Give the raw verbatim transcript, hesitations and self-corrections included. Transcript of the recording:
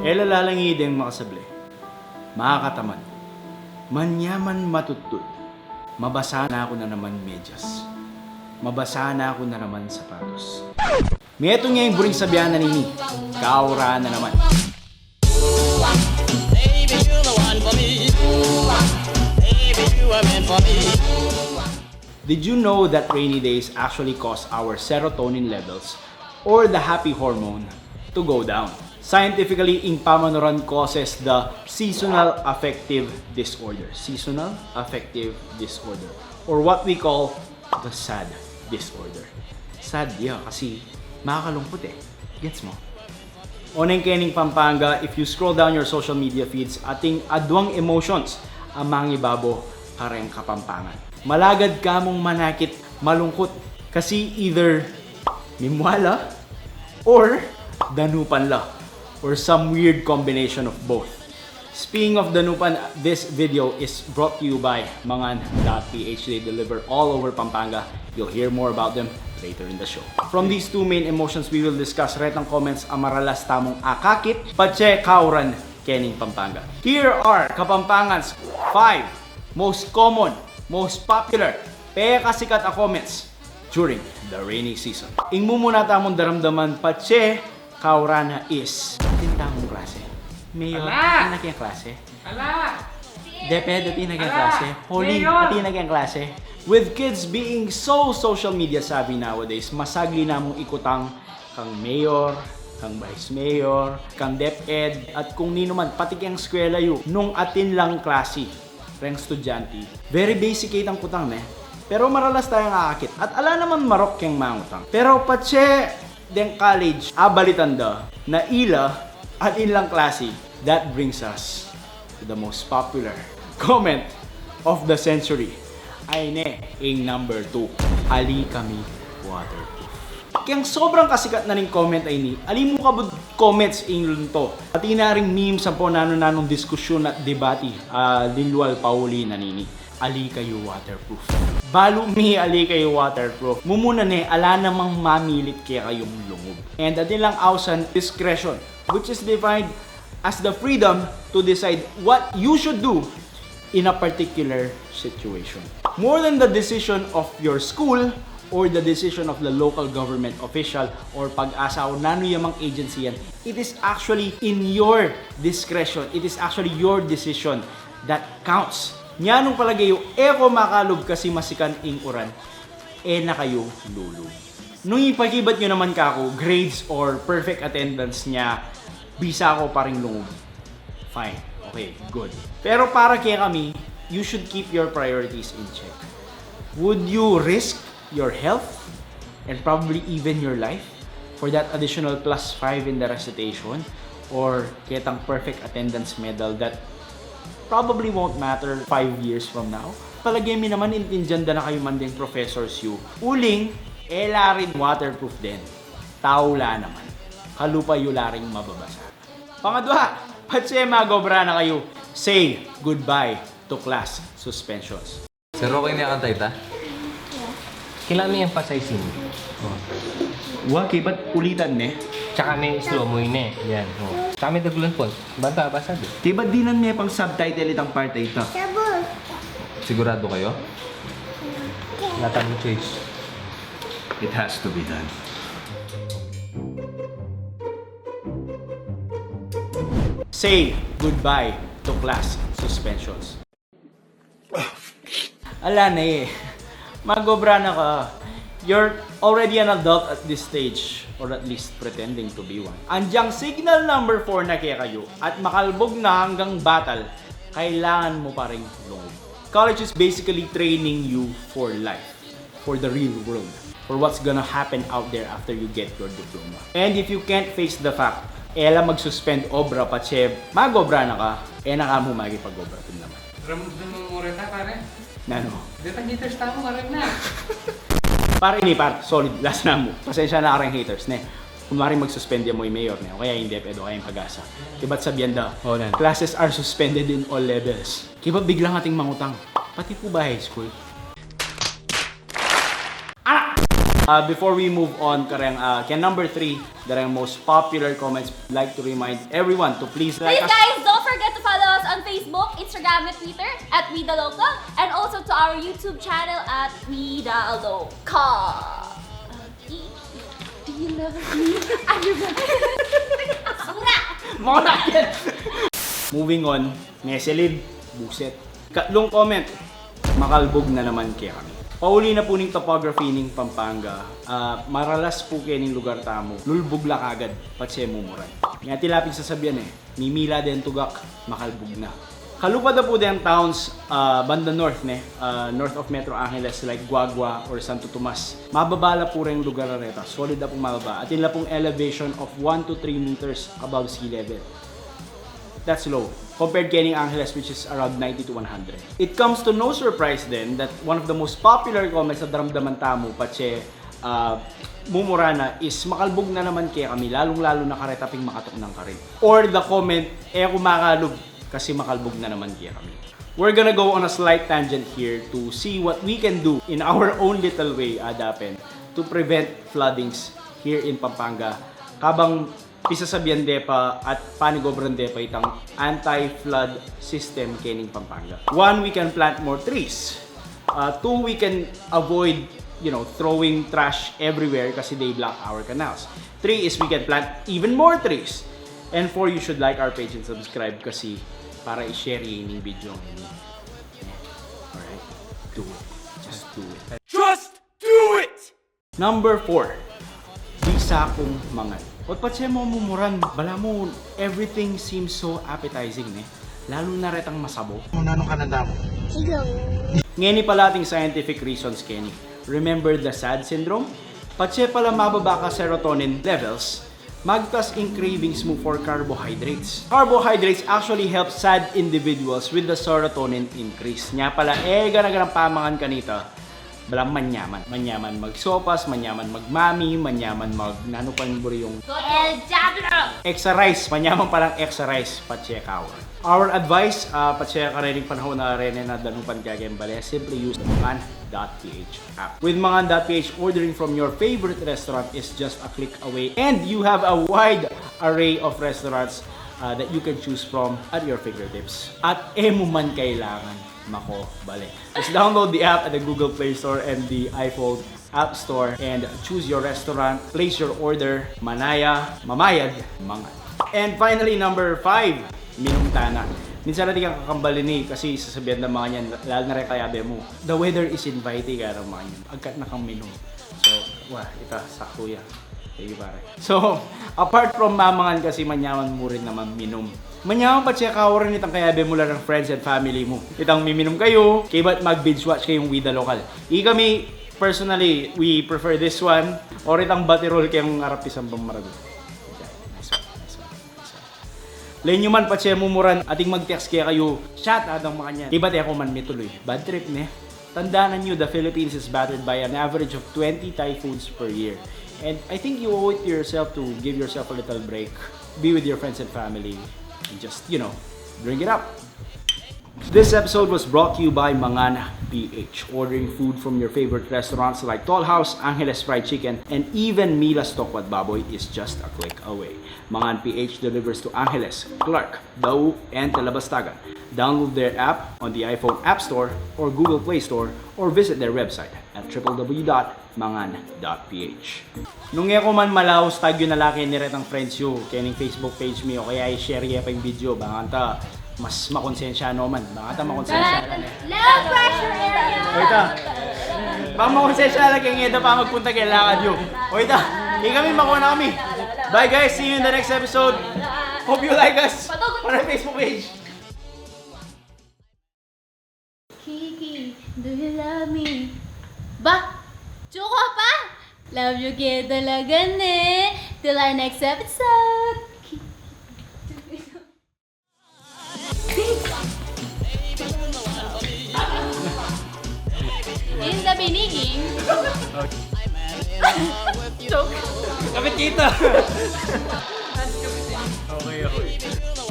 E la lalangi deng makasable. Makakatamad. Manyaman matuttud. Mabasa na ku na naman medyas. Mabasa na ku na naman sapatos. Metung ya ing buring sabian na nini, kaura na naman. Baby, you're the one for me. Baby, you were meant for me. Did you know that rainy days actually cause our serotonin levels, or the happy hormone, to go down? Scientifically, ing pamanuran causes the seasonal affective disorder. Seasonal affective disorder, or what we call the sad disorder. Sad ya kasi makakalungkut e. Gets mo? Oneng kening Pampanga, if you scroll down your social media feeds, atin aduang emotions a mangibabo kareng Kapampangan. Malagad ka mung manakit, malungkut, kasi either mimua la or danupan la, or some weird combination of both. Speaking of danupan, this video is brought to you by mangan dot p h. They deliver all over Pampanga. You'll hear more about them later in the show. From these two main emotions we will discuss, retang comments a maralas tamung akakit, patse kauran kening Pampanga. Here are Kapampangan's five most common, most popular, pekasikat a comments during the rainy season. Ing mumuna tamung daramdaman patse kauran na is, atin tamung klase. Mayor, atin na keng klase. Ala! Deped, atin na keng klase. Holy, atin na keng klase. With kids being so social media savvy nowadays, masagli namung ikutang kang mayor, kang vice mayor, kang deped, at kung ninu man, pati keng eskwela yu, nung atin lang klasi reng estudyante. Very basic itang kutang, ne? Pero maralas tayang akakit. At ala naman marok keng mangutang. Pero patse deng college, abalitan da na ila atin lang klasi. That brings us to the most popular comment of the century. Ay ne, ing number two, ali kami waterproof. Keng sobrang kasikat na ning comment a ini, ali mu kabud comments ing lunto. Pati na ring memes ampo nanu-nanung diskusyun at debati, ah, linyual pauli na nini. Ali kayu waterproof. Balu mi ali kayu waterproof. Mumuna ne, ala namang mamilit kekayung lungub. And atin lang ausan, discretion, which is defined as the freedom to decide what you should do in a particular situation. More than the decision of your school or the decision of the local government official or PAGASA or nanu ya mang agency yan, it is actually in your discretion. It is actually your decision that counts. Nya nung palage yu, e ko makalub kasi masikan ing uran, e na kayu lulub. Nung ipakibat yu naman kaku, grades or perfect attendance nya, bisa ko pa ring lungub. Fine. Okay, good. Pero para kekami, you should keep your priorities in check. Would you risk your health and probably even your life for that additional plus five in the recitation or ketang perfect attendance medal that probably won't matter five years from now? Palage mi naman intindian da na kayu man deng professors yu. Uling, e la rin waterproof den. Tau la naman. Kalupa yu la ring mababasa. Pangadwa, patse magobra na kayu, say goodbye to class suspensions. Sir, okay na yung kanta ita? Kailangan may emphasize yun. Wa, kibat ulitan ne? Tsaka may slow mo yun eh. Yan. Oh. Tsaka may dagulan po. Banta, basa din. Kibat dinan me pang subtitle itang parte ita. Sigurado kayo? Wala tayong choice. It has to be done. Say goodbye to class suspensions. Ala na e. Magobra na ka. You're already an adult at this stage, or at least pretending to be one. Anyang signal number four na kekayu at makalbug na hanggang batal, kailangan mu pa ring lungub. College is basically training you for life, for the real world, for what's gonna happen out there after you get your diploma. And if you can't face the fact, e la mag-suspend obra patse magobra na ka, e na ka mu makipag-obra pin naman. Ramdam mo reta, pare? Nanu? Deta haters tamu, pare na. Pare, ini, par, solid, last na mu. Pasensya na kareng haters, ne. Kunwari mag-suspend ya mu ing mayor, ne, o kaya ing deped, o kaya ing PAGASA. Kibat sabian da, classes are suspended in all levels. Kibat biglang ating mangutang. Pati pu ba high school? Ala! Uh, before we move on, kareng, uh, keng number three, kareng most popular comments, like to remind everyone to please like Please, us. Guys, don't forget to follow us on Facebook, Instagram, and Twitter at We The Local, and also to our YouTube channel at We The Local. Do you love me? I love you. Basura! Mora yan! Moving on, Meselin, buset. Katlung comment, makalbug na naman kekami. Pauli na pu ning topography ning Pampanga, ah, maralas pu keni ing lugar tamu, lulbug la kagad, patse mumuran. Nya atin la pin sasabian e, mimila deng tugak, makalbug na. Kalupa da pu deng towns, ah, banda north ne, ah, north of Metro Angeles like Guagua or Santo Tomas. Mababa la pu reng lugar a reta, solid la pung mababa. Atin la pung elevation of one to three meters above sea level. That's low compared keni Angeles, which is around ninety to one hundred. It comes to no surprise then that one of the most popular comments na daramdaman tamu patse, ah, mumura na is makalbug na naman kekami, lalung-lalu na kareta pin makatuknang karin. Or the comment, e ku makalub kasi makalbug na naman kekami. We're gonna go on a slight tangent here to see what we can do in our own little way, adapen, to prevent floodings here in Pampanga. Kabang pisasabian de pa at panigobran de pa itang anti-flood system kening Pampanga. One, we can plant more trees. Uh, two, we can avoid, you know, throwing trash everywhere kasi they block our canals. Three is we can plant even more trees. And four, you should like our page and subscribe kasi para i-share ye ining video ini. Alright? Do it. Just do it. Just do it! Number four, bisa kung mangan. Ot patse mu mumuran, balamu, everything seems so appetizing, ne? Lalu na retang masabaw. Nanu kananda mu? Ngeni pala ating scientific reasons keni. Remember the SAD syndrome? Patse pala mababa ka serotonin levels, magtas ing cravings mu for carbohydrates. Carbohydrates actually help SAD individuals with the serotonin increase. Nya pala, e gana-ganang pamangan kanita, balang manyaman. Manyaman magsopas, manyaman magmami, manyaman mag nanu pa ing buri yung El Diablo! extra rice, manyaman palang extra rice, patse kawa. Our advice, ah, patse karening panahun a reni na danupan kaya keng bale, simply use the mangan dot ph app. With mangan dot ph, ordering from your favorite restaurant is just a click away, and you have a wide array of restaurants, ah, that you can choose from at your fingertips. At e mu man kailangan makabale. Just download the app at the Google Play Store and the iPhone App Store and choose your restaurant, place your order, manaya, mamayad, mangan. And finally, number five, minum tana. Minsan atin kang kakambal ini kasi sasabian da manganyan, lalu na reng kayabe mu, the weather is inviting, kaya manganyan. Agkat na kang minum. So, wa, ita, saktu ya. Thank you, pare. So, apart from mamangan kasi, manyaman mu rin naman minum. Manyaman patse kawa rin itang kayabe mu la reng friends and family mu. Itang miminum kayu, kaybat mag-binge watch kayung We The Local. Ikami, personally, we prefer this one. Or itang batirul kayung arap isang pamaragu. Nice one, nice one, nice one. Leni yu man patse mumuran, atin mag-text kekayu, chat, adang makanyan. Ibat e ku man mituluy. Bad trip, ne? Tandanan yu, the Philippines is battered by an average of twenty typhoons per year. And I think you owe it to yourself to give yourself a little break. Be with your friends and family. And just, you know, drink it up. This episode was brought to you by Mangan P H. Ordering food from your favorite restaurants like Toll House, Angeles Fried Chicken, and even Mila's Tokwat Baboy is just a click away. Mangan P H delivers to Angeles, Clark, Dau, and Talabastagan. Download their app on the iPhone App Store or Google Play Store or visit their website at triple w dot mangan dot p h. Nung e ku man malaus, tag yu na la keni retang friends yu kening Facebook page mi o kaya i-share ye pa ing video, bang kanta mas makonsensya no man, bang kanta makonsensya na. No pressure area! O ita. Bang makonsensya na la keng e da pa magpunta keng lakad yu. O ita. Ikami, makuha na kami. Bye guys, see you in the next episode. Hope you like us on our Facebook page. Kiki, do you love me? Ba? Chuko pa? Love you ke talaga, ne? Till our next episode. In the beginning. Joke. Kapit kita. Okay, okay.